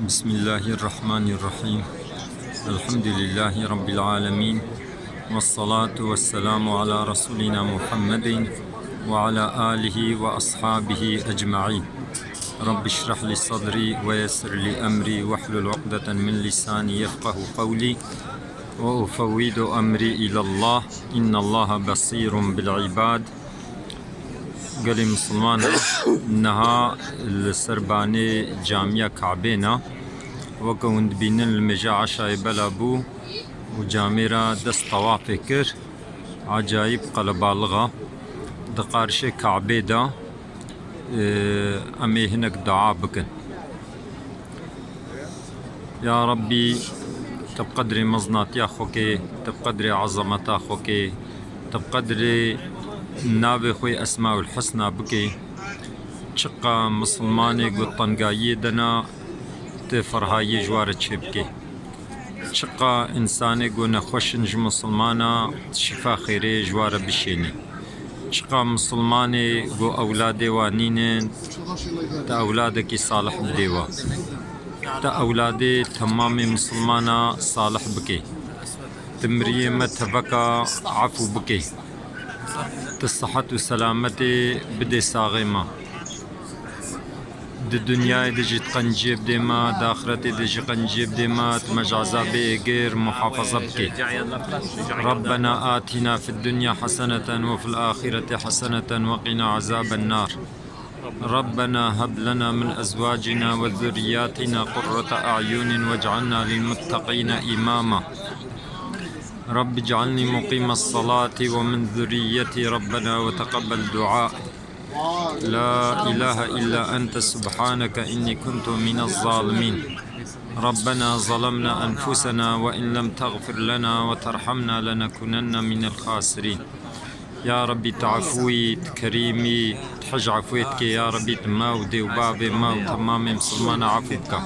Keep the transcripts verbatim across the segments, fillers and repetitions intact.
بسم الله الرحمن الرحيم. الحمد لله رب العالمين. والصلاة والسلام على رسولنا محمد وعلى آله وأصحابه أجمعين. رب اشرح لي صدري ويسر لي أمري واحلل عقدة من لساني يفقه قولي. وأفوض أمري إلى الله. إن الله بصير بالعباد. Gelê misilman e, niha li ser banê camiya Kabê ne. Weke hûn dibînin li mêja eşayê bela bû û camê re dest tewafê kir. Acayîb qelebalix e. Di qarşê Kabê de, e, em ê hinek dua bikin. Ya Rabbî, tu bi qedrê mezinatiya xwe kê, tu bi qedrê ezameta xwe kê, tu bi qedrê navê xwe yê Esmaul Husna bikê. Çiqa misilmanê ku tengayiyê de ne, tu ferhayiyê ji wa re çêbikê. Çiqa însanê ku nexweş in ji misilmana, tu şîfa xêrê ji wa re bişênî. Çiqa misilmanê ku ewladê wa nînin, tu ewladekî salih bidê wa. Tu ewladê temamê misilmana salih bikê. Tu miriyê me teveka efû bikê. Tu sihet û selametê bidê saxê me. Di dinyayê de jî tu qenciyê bidê me, di axiretê de jî qenciyê bidê me, tu me ji ezabê êgir muhafaza bikê. ربنا آتنا في الدنيا حسنة وفي الآخرة حسنة وقنا عذاب النار. ربنا هب لنا من أزواجنا وذرياتنا قرة أعين واجعلنا للمتقين إماما. رب اجعلني مقيم الصلاة ومن ذريتي ربنا وتقبل دعاء. لا إله إلا أنت سبحانك إني كنت من الظالمين. ربنا ظلمنا أنفسنا وإن لم تغفر لنا وترحمنا لنكونن من الخاسرين. Ya Rabbî, tu efû yî, tu kerîm î, tu hij efûyê dikê, ya Rabbî, tu me û dê û bavê me û temamê misilmana efû bike.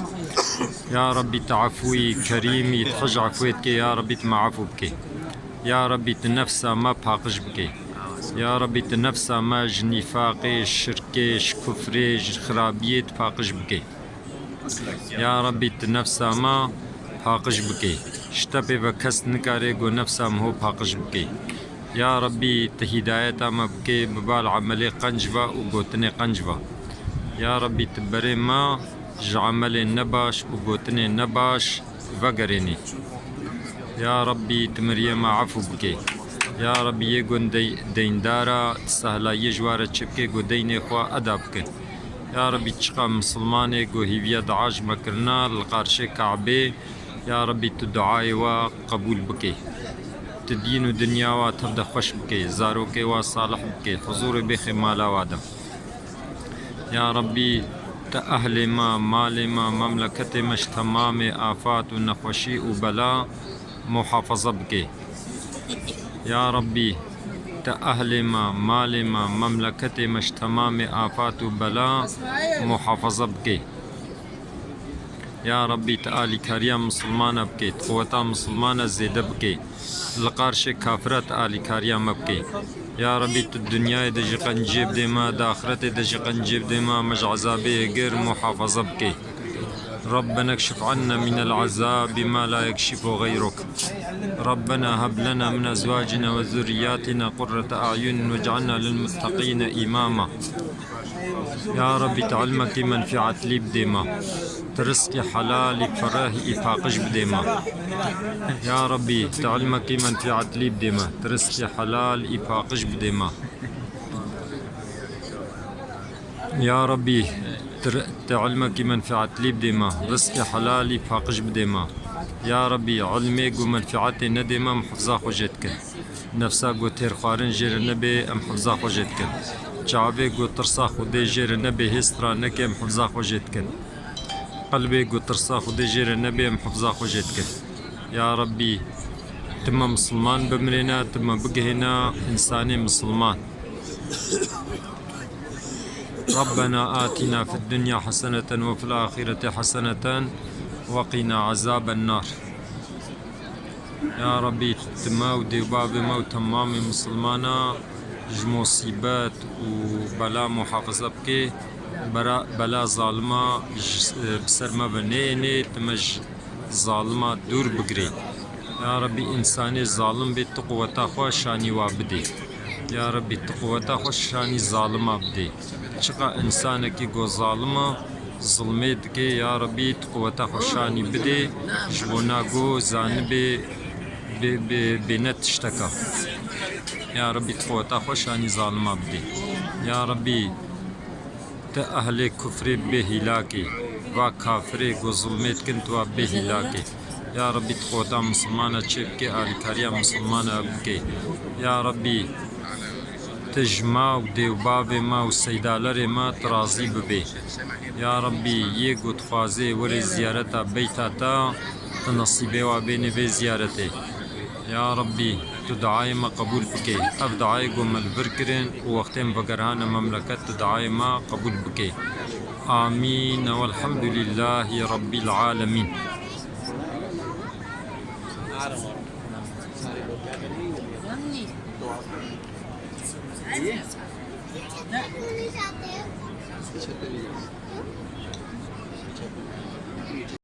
Ya Rabbî, tu efû yî, kerîm î, tu hij efûyê dikê, ya Rabbî, tu me efû bikê. Ya Rabbî, tu nefsa me paqij bikê. Ya Rabbî, tu nefsa me ji nîfaqê, ji şirkê, ji kufrê, ji xirabiyê tu paqij bikê. Ya Rabbî, tu nefsa me paqij bikê. Ji te pê ve kes nikare ku nefsa me ho paqij bikê. Ya Rabbî, tu hîdayeta me bikê, bi bal emelê qenc ve û gotinê qenc ve. Ya Rabbî, tu berê me ji emelê nebaş û gotinê nebaş vegerênî. Ya Rabbî, tu miriyê me efû bikê. Ya Rabbî, yê ku dey-, deyndar e, tu sehlayiyê ji wa re çêbikê ku deynê xwe eda bikin. Ya Rabbî, çiqa misilmanê ku hîviya dua ji me kirina li qarşê Kabê, ya Rabbî, tu duayê wa qebûl bikê. Tu dîn û dinya wa tev de xweş bikê, zarokê wa salih bikê, huzûrê bêxê mala wa de. Ya Rabbî, tu ehlê me, malê me, memleketê me ji temamê afat û nexweşî û bela muhafaza bikê. Ya Rabbî, tu ehlê me, malê me, memleketê me ji temamê afat û bela muhafaza bikê. Ya Rabbî, tu alîkariya misilmana bikê, tu quweta misilmana zêde bikê. Li qarşê kafira tu alîkariya me bikê. Ya Rabbî, tu dinyayê de jî qenciyê bidê me, di axiretê de jî qenciyê bidê me, me ji ezabê êgir muhafaza bikê. ربنا اكشف عنا من العذاب ما لا يكشفه غيرك. ربنا هب لنا من أزواجنا وذرياتنا قرة أعين واجعلنا للمتقين إماما. Ya Rabbî, tu ilmekî menfîetlî bidê me. Tu rizqî helal î fereh î paqij bidê me. Ya Rabbî, tu ilmekî menfîetlî bidê me. Tu rizqî helal î paqij bidê me. Ya Rabbî, tu, tu ilmekî menfîetlî bidê me. Rizqî helal î paqij bidê me. Ya Rabbî, ilmê ku menfîetê nedê me, em hifza xwe jê dikin. Nefsa ku têrxwarin jê re nebe, em hifza xwe jê dikin. Çavê ku tirsa Xwedê jê re nebe, hê stira neke, em hifza xwe jê dikin. Qelbê ku tirsa Xwedê jê re nebe, em hifza xwe jê dikin. Ya Rabbî, tu me misilman bimirêne, tu me bigihêne însanê misilman. ربنا آتنا في الدنيا حسنة وفي الآخرة حسنة وقنا عذاب النار. Ya Rabbî, tu me û dê û bavê me û temamê misilmana ji musîbet û bela muhafaza bikê. Bera, bela zalima ji, e, bi ser me ve neyênê, tu me ji zalima dûr bigirê. Ya Rebî, însanê zalim bê, tu quweta xwe şanî wa bidê. Ya Rebî, tu quweta xwe şanî zalima bidê. Çiqa însanekî go zalim e, zilmê dike, ya Rebî, tu quweta xwe şanî bidê, ji bo na go zanibê bê, bê, bêne tişteka. Ya Rebî, tu quweta xwe şanî zalima bidê. Ya Rebî, tu ehlê kufrê bê hîlakê, va kafirê go zilmê dikin, tu wa bê hîlakê. Ya Rebî, tu quweta misilmana çê bikê, alîkariya misilmana bikê. Ya Rebî, tu ji ma û dê û bavê ma û seydalerê ma tu razî bibê. Ya Rebî, yê ku dixwazê were ziyareta beyta te, tu nesîbê wa bênê vê ziyaretê. Ya Rebî, tu duayê me qebûl bikê. Ev duayê ku me li vir kirin û wextê em vegerhane memleket, tu duayê me qebûl bikê. Amîn. Welhamdulîllahî Rebbîl alemîn.